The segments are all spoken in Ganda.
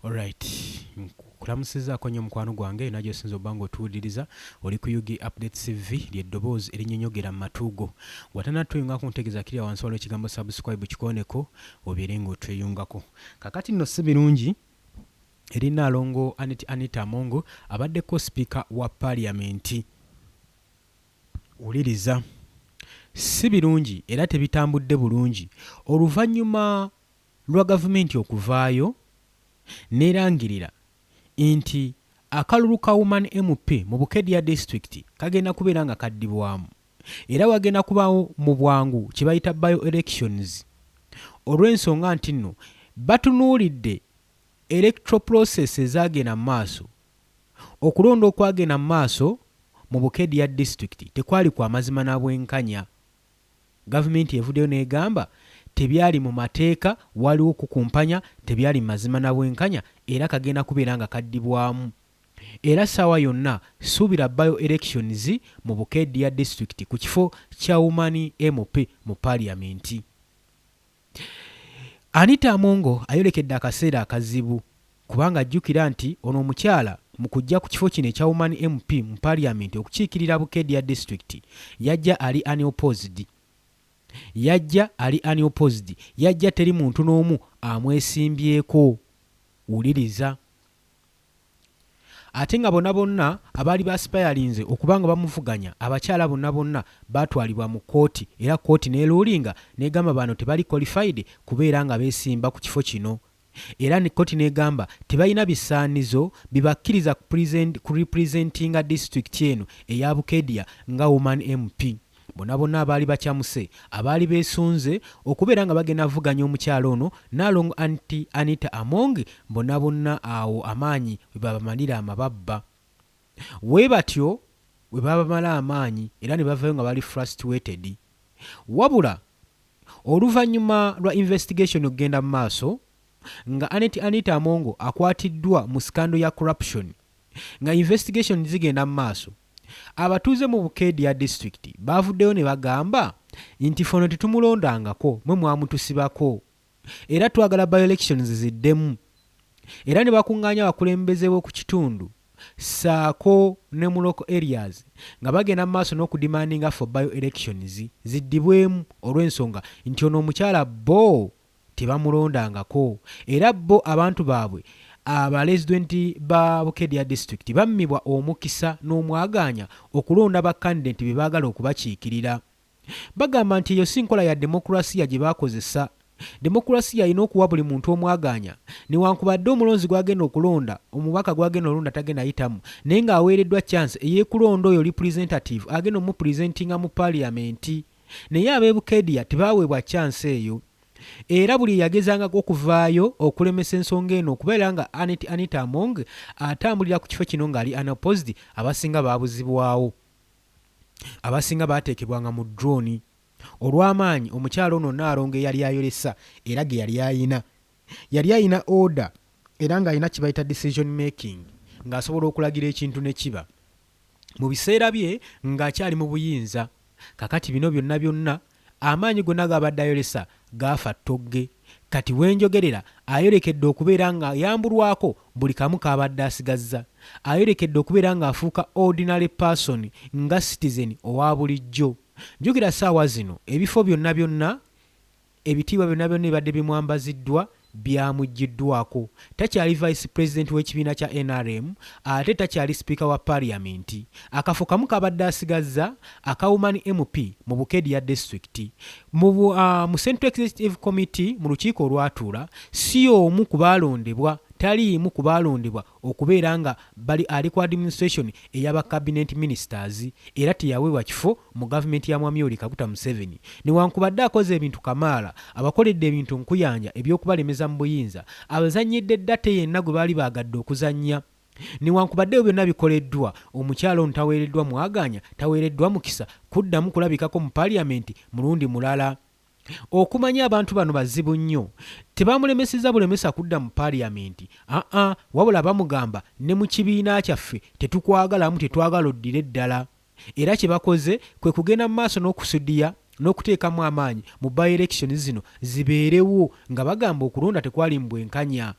Alright, nkulamusizaako nnyo mukwano gwange yonna gy'osinza obba ng'otuwuliriza. Oli ku UG Updates TV, ly'eddoboozi erinyonyogera mu matu go. Bw'atanatweyungako ntegeeza kiriya wansi waliwo ekigambo subscribe kikooneko obeere ng'otweyungako. Kakati nno si birungi eri Nnaalongo Annet Anita Among abaddeko sipiika wa Paaliyamenti. Wuliriza. Si birungi era tebitambudde bulungi oluvannyuma lwa gavumenti okuvaayo n'erangirira nti akalulu ka Woman MP mu Bukedia disitulikiti kagenda kubeera nga kaddibwamu era wagenda kubaawo mu bwangu kye bayita by-elections olw'ensonga nti nno batunuulidde electoral process ezaagenda mu maaso, okulonda okwagenda mu maaso mu Bukedia disitulikiti tekwali kwa mazima na bwenkanya. Gavumenti evuddeyo n'egamba tebyali mu mateeka, waaliwo okukumpanya, tebyali mu mazima na bwenkanya era kagenda kubeera nga kaddibwamu. Era ssaawa yonna suubira by-elections mu Bukedia disitulikiti ku kifo kya Woman MP mu Parliament. Anita Among ayolekedde akaseera akazibu kubanga jjukira nti ono omukyala mu kujja ku kifo kino ekya Woman MP mu Parliament okukiikirira Bukedia District yajja ali unopposed. Yajja ali unopposed, yajja teri muntu n'omu amwesimbyeko. Wuliriza. Ate nga bona bonna abaali basipayalinze okuba nga bamuvuganya, abakyala bonna bonna baatwalibwa mu kkooti era kkooti n'eruulinga n'egamba bano tebali qualified kubeera nga beesimba ku kifo kino era kkooti n'egamba tebalina bisaanizo bibakkiriza ku representinga disitulikiti eno eya Bukedia nga Woman MP. Bona bonna abaali bacamuse, abaali beesunze okubeera nga bagenda vuganya omukyala ono Nnaalongo Anita Among bona bonna awo amaanyi we babamalira amababba. We batyo we babamala amaanyi era ne bavayo nga bali frustrated. Wabula oluvannyuma lwa investigation okugenda mu maaso nga Annet Anita Among akwatiddwa mu scandal ya corruption nga investigation zigenda mu maaso, Abatuuze mu Bukedia disitulikiti baavuddeyo ne bagamba nti ffe ono tetumulondangako mwe mwamutusibako era twagala by-elections ziddemu era ne bakungaanya abakulembeze b'oku kitundu ssaako ne mu local areas nga bagenda mu maaso n'okudimandinga for by-elections ziddibwemu olw'ensonga nti ono omukyala bo tebamulondangako era bbo abantu baabwe Abalezidenti ba Bukedia Disitulikiti bammibwa omukisa n'omwagaanya okulonda ba kandidenti be baagala okubakiikirira. Bagamba nti eyo si nkola ya demokulasiya gye bakozesa. Demokulasiya alina okuwa buli muntu omwagaanya newankubadde omulonzi gw'agenda okulonda, omubaka gw'agenda olonda tagenda yitamu naye ng'aweereddwa chance ey'ekulonda oyo representative agenda omupulizentinga mu Parliament. Naye ab'e Bukedia tebaaweebwa chance eyo. Era buli eyagezangako okuvaayo okulemesa ensonga eno okubeera nga Annet Anita Among atambulira ku kifo kino ng'ali unopposed abasinga baabuzibwawo. Abasinga baateekebwanga mu drone olw'amaanyi omukyala ono Nnaalongo eyali ayolesa era ge yali ayina. Yali ayina order era ng'alina kye bayita decision making ng'asobola okulagira ekintu ne kiba. Mu biseera bye ng'akyali mu buyinza. Kakati bino byonna byonna amaanyi gonna g'abadde ayolesa gaafa ttogge. Kati we njogerera ayolekedde okubeera ng'ayambulwako buli kamu k'abadde asigazza. Ayolekedde okubeera ng'afuuka ordinary person nga citizen owa bulijjo. Jjukira ssaawa zino ebifo byonna byonna Ebitiibwa byonna byonna ebibadde bimwambaziddwa byamuggyiddwako. Takyali Vice President w'ekibiina kya nrm ate takyali Sipiika wa Parliament. Akafo kamu k'abadde asigazza aka Woman MP mu Bukedia District. Mu mu Central Executive Committee mu lukiiko olwatuula si y'omu ku baalondebwa taliimu ku baalondebwa okubeera nga bali ali ku administration eya ba cabinet ministers era teyaweebwa kifo mu gavumenti ya Mwami Yoweri Kaguta Museveni. Newankubadde akoze ebintu kamaala, abakoledde ebintu nkuyanja eby'okubalemeza mu buyinza, abazannyidde date yenna gwe baali baagadde okuzannya. Newankubadde ebyo byonna bikoleddwa, omukyala ono taweereddwa mwagaanya, taweereddwa mukisa kuddamu kulabikako mu parliament mulundi mulala. Okumanya abantu bano bazibu nnyo. Tebamulemesezza bulemesa kudda mu parliament, aa wabula bamugamba ne mu kibiina kyaffe tetukwagalamu tetwagala oddire ddala. Era kye bakoze kwe kugenda mu maaso n'okusudiya n'okuteekamu amaanyi mu by-elections zino zibeerewo nga bagamba okulonda tekwalimu bwenkanya.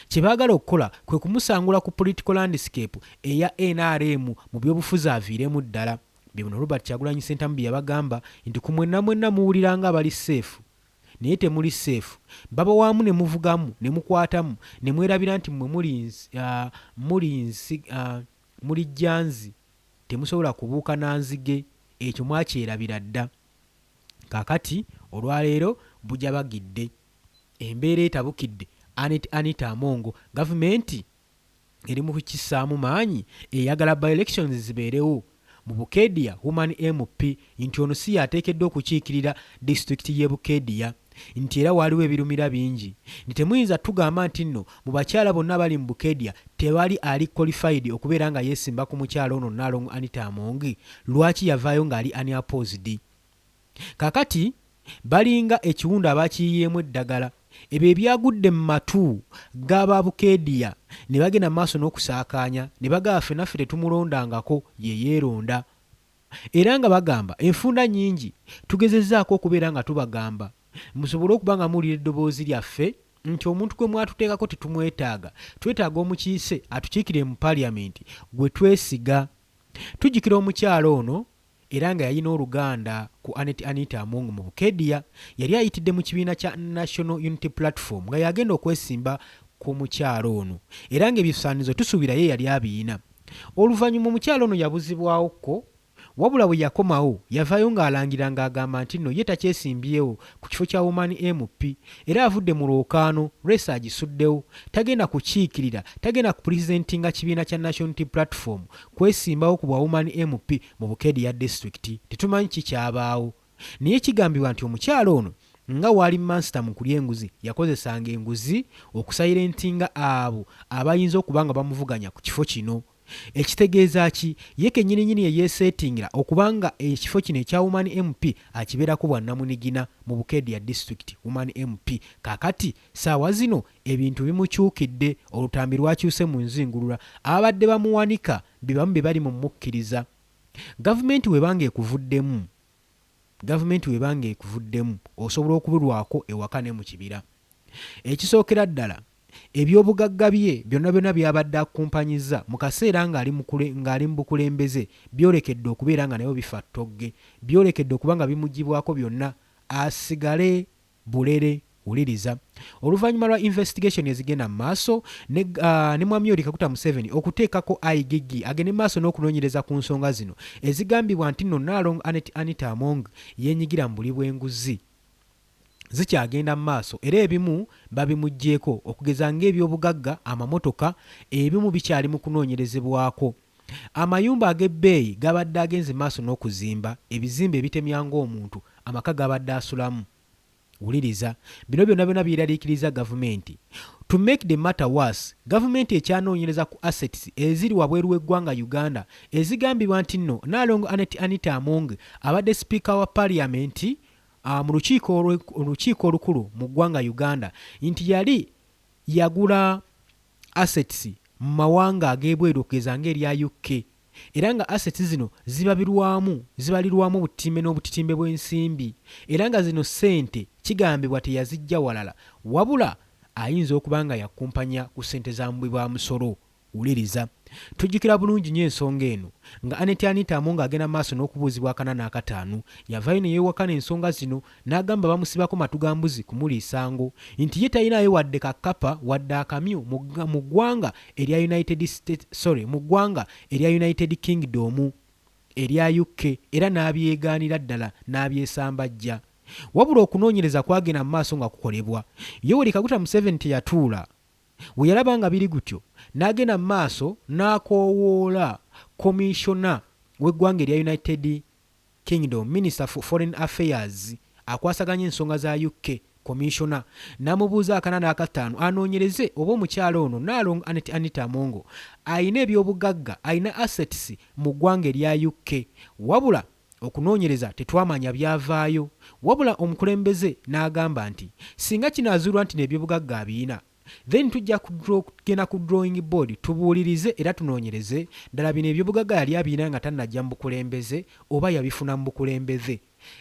Kye baagala okukola kwe kumusangula ku political landscape eya nrm mu byobufuzi aviiremu ddala. Bye bino Robert Kyagulanyi Ssentamu bye yabagamba nti ku mwenna mwenna muwulira nga abali safe naye temuli safe. Babawaamu ne muvugamu ne mukwatamu ne mwerabira nti mmwe muli muli nsi muli jjanzi temusobola kubuuka na nzige ekyo mwakyerabira dda. Kaakati olwaleero bujabagidde. Embeera etabukidde Annet Anita Among gavumenti eri mu kukissaamu maanyi eyagala by-elections zibeerewo mu Bukedia Woman MP nti ono si y'ateekeddwa okukiikirira disitulikiti y'e Bukedia nti era waaliwo ebirumira bingi nti temuyinza tugamba nti nno mu bakyala bonna abali mu Bukedia tewali ali qualified okubeera nga yeesimba ku mukyala ono Nnaalongo Anita Among lwaki yavaayo ng'ali unopposed. Kaakati balinga ekiwundu abakiyiyeemu eddagala. Ebyo ebyagudde mu matu g'aba Bukedia ne bagenda mu maaso n'okusaakaanya ne bagamba ffe naffe tetumulondangako ye yeeronda. Era nga bagamba enfunda nnyingi tugezezzaako okubeera nga tubagamba musobole okuba nga muwulira eddoboozi lyaffe nti omuntu gwe mwatuteekako tetumwetaaga, twetaaga omukiise atukiikirire mu Parliament gwe twesiga. Tujjukira omukyala ono era nga yalina oluganda ku Annet Anita Among mu Bukedia, yali ayitidde mu kibiina kya National Unity Platform nga y'agenda okwesimba ku mukyala ono era ng'ebisaanizo tusuubira ye yali abiyina. Oluvannyuma omukyala ono yabuzibwawo ko wabula bwe yakomawo yavaayo ng'alangira ng'agamba nti nno ye takyesimbyewo ku kifo kya Woman MP era avudde mu lwokaano, race agisuddewo, tagenda kukiikirira, tagenda kupulizentinga kibiina kya National Unity Platform kwesimbawo ku bwa Woman MP mu Bukedia Disitulikiti. Tetumanyi ki kyabaawo naye kigambibwa nti omukyala ono nga waali mansita mu kulya enguzi yakozesanga enguzi okusayirentinga abo abayinza okuba nga bamuvuganya ku kifo kino. Ekitegeeza ki? Ye kennyininyini ye yeeseetingira okuba nga ekifo kino ekya Woman MP akibeerako bwannamunigina mu Bukedia Disitulikiti, Woman MP. Kaakati ssaawa zino ebintu bimukyukidde, olutambi lwakyuse mu nzingulula. Ababadde bamuwanika be bamu be bali mu mukkiriza. Gavumenti bw'eba ng'ekuvuddemu, Gavumenti bw'eba ng'ekuvuddemu osobola okubulwako ewaka ne mu kibira. Ekisookera ddala, eby'obugagga bye byonna byonna by'abadde akumpanyizza mu kaseera ng'ali mu ng'ali mu bukulembeze byolekedde okubeera nga nabyo bifa ttogge. Byolekedde okuba nga bimuggyibwako byonna asigale bulere. Wuliriza. Oluvannyuma lwa investigation ezigenda mu maaso ne, uh, ne Mwami Yoweri Kaguta Museveni okuteekako IGG agende mu maaso n'okunoonyereza ku nsonga zino ezigambibwa nti nno Nnaalongo Annet Anita Among yeenyigira mu buli bw'enguzi zikyagenda mu maaso era ebimu babimuggyeeko okugeza ng'ebyobugagga, amamotoka, ebimu bikyali mu kunoonyerezebwako. Amayumba ag'ebbeeyi g'abadde agenze maaso n'okuzimba, ebizimbe ebitemya ng'omuntu, amaka g'abadde asulamu. Wuliriza. Bino byonna byonna byeraliikiriza gavumenti. To make the matter worse, gavumenti ekyanoonyereza ku assets eziri wabweru w'eggwanga Uganda ezigambibwa nti nno Nnaalongo Annet Anita Among abadde sipiika wa parliament mu lukiiko olukiiko olukulu mu ggwanga Uganda nti yali yagula assets mu mawanga ag'ebweru okugeza ng'erya UK era nga assets zino zibabirwamu zibalirwamu obutitimbe n'obutitimbe bw'ensimbi era nga zino ssente kigambibwa teyaziggya walala wabula ayinza okuba nga yakumpanya ku ssente za muwi wa musolo. Wuliriza. Tujjukira bulungi nnyo ensonga eno. Nga Annet Anita Among agenda mu maaso n'okubuuzibwa akana n'akataano, yavaayo ne yeewakana ensonga zino n'agamba bamusibako matu ga mbuzi kumuliisa ngo nti ye talinaayo wadde ka kkapa wadde akamyu mu mu ggwanga erya United States sorry mu ggwanga erya United Kingdom erya UK era n'abyegaanira ddala n'abyesambajja. Wabula okunoonyereza kwagenda mu maaso nga kukolebwa. Yoweri Kaguta Museveni teyatuula. Bwe yalaba nga biri gutyo n'agenda mu maaso n'akoowoola Commissioner w'eggwanga erya United Kingdom, Minister for Foreign Affairs, akwasaganya ensonga za UK, Commissioner, n'amubuuza akana n'akataano anoonyereze oba omukyala ono Nnaalongo Annet Anita Among alina ebyobugagga, alina assets mu ggwanga erya UK wabula Okunoonyereza tetwamanya byavaayo wabula omukulembeze n'agamba nti singa kinaazuulwa nti n'ebyobugagga abiyina, Then tujja kugenda ku drawing board tubuulirize era tunoonyereze ddala bino ebyobugagga yali abirina nga tannajja mu bukulembeze oba yabifuna mu bukulembeze.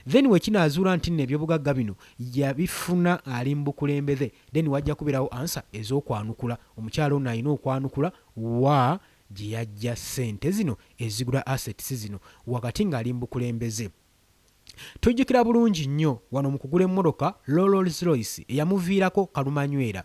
Then wekinaazuula nti nno ebyobugagga bino yabifuna ali mu bukulembeze, then wajja kubeerawo answer ez'okwanukula. Omukyala ono alina okwanukula wa gye yaggya ssente zino ezigula assets zino wakati ng'ali mu bukulembeze. Tujjukira bulungi nnyo wano mu kugula emmotoka Rolls Royce eyamuviirako kalumanywera.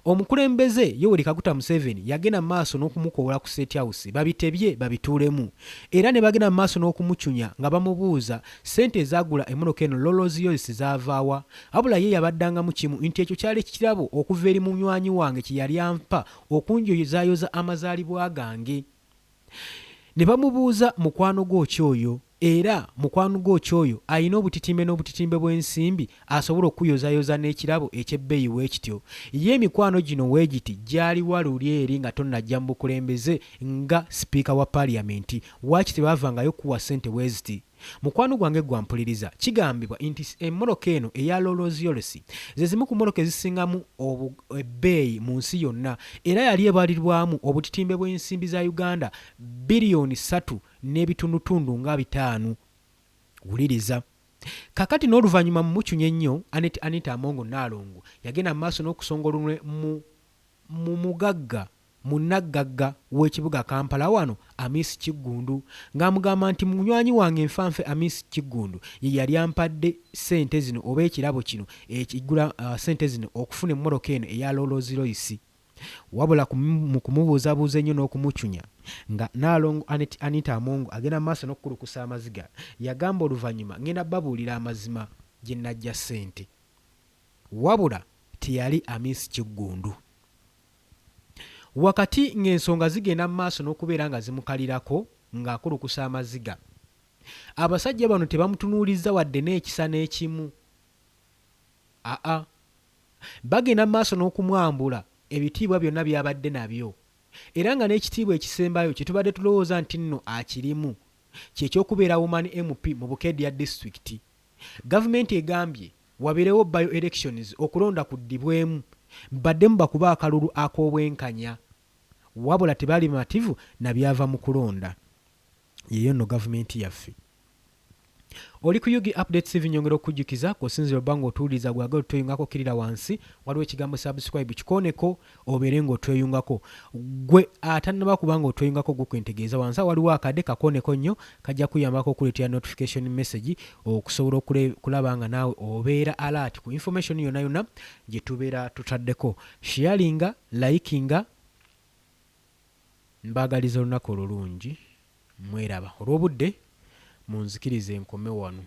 Omukulembeze Yoweri Kaguta Museveni yagenda mu maaso n'okumukowoola ku State House babitebye babituulemu era ne bagenda mu maaso n'okumucunya nga bamubuuza ssente ezaagula emmotoka eno Rolls Royce zaava wa wabula ye yabaddangamu kimu nti ekyo kyali kirabo okuva eri munywanyi wange kye yali ampa okunjozaayoza amazaalibwa gange. Ne bamubuuza mukwano gwo ki oyo? Era mukwano gwo ki oyo alina obutitimbe n'obutitimbe bw'ensimbi asobola okukuyozayoza n'ekirabo eky'ebbeeyi weekityo? Ye emikwano gino weegiti gyaliwa luli eri nga tonnajja mu bukulembeze nga sipiika wa Parliament? Waaki tebaavangayo kukuwa ssente weeziti? Mukwano gwange ggwe ampuliriza, kigambibwa nti emmotoka eno eya Rolls Royce ze zimu ku mmotoka ezisingamu ebbeeyi mu nsi yonna era yali ebalirwamu obutitimbe bw'ensimbi za Uganda bbiriyoni ssatu n'ebitundutundu nga bitaano. Wuliriza. Kaakati n'oluvannyuma mu mucunya ennyo, Annet Anita Among Nnaalongo yagenda mu maaso n'okusonga olunwe mu mu mugagga Munnaggagga w'ekibuga Kampala wano Amis Kiggundu ng'amugamba nti munywanyi wange nfanfe Amis Kiggundu ye yali ampadde ssente zino oba ekirabo kino ekigula ssente zino okufuna emmotoka eno eya Rolls Royce. Wabula mu kumubuuzabuuza ennyo n'okumucunya nga Nnaalongo Annet Anita Among agenda mu maaso n'okukulukusa amaziga yagamba oluvannyuma ng'enda babuulira amazima gye naggya ssente wabula teyali Amis Kiggundu. Wakati ng'ensonga zigenda mu maaso n'okubeera nga zimukalirako ng'akulukusa amaziga, abasajja bano tebamutunuulizza wadde n'ekisa n'ekimu. Aa. Bagenda mu maaso n'okumwambula ebitiibwa byonna by'abadde nabyo era nga n'ekitiibwa ekisembayo kye tubadde tulowooza nti nno akirimu kye ky'okubeera Woman MP mu Bukedea Disitulikiti. Gavumenti egambye wabeerewo by-elections okulonda kuddibwemu baddemu bakube akalulu ak'obwenkanya wabula tebali bamativu na byava mu kulonda. Yeeyo nno gavumenti yaffe. Oli ku Ug Updates TV nyongera okukujjukiza kw'osinziira obba ng'otuwuliriza gwe agala otweyungako kkirira wansi waliwo ekigambo subscribe kikooneko obeere ng'otweyungako. Ggwe atannaba kuba ng'otweyungako gwo kwe ntegeeza wansi awo waliwo akade kakooneko nnyo kajja kukuyambako okukuleetera notification message okusobola okulaba nga naawe obeera alert ku information yonna yonna gye tubeera tutaddeko. Sharinga, likinga, mbaagaliza olunaku olulungi mweraba. Olw'obudde munzikirize nkome wano.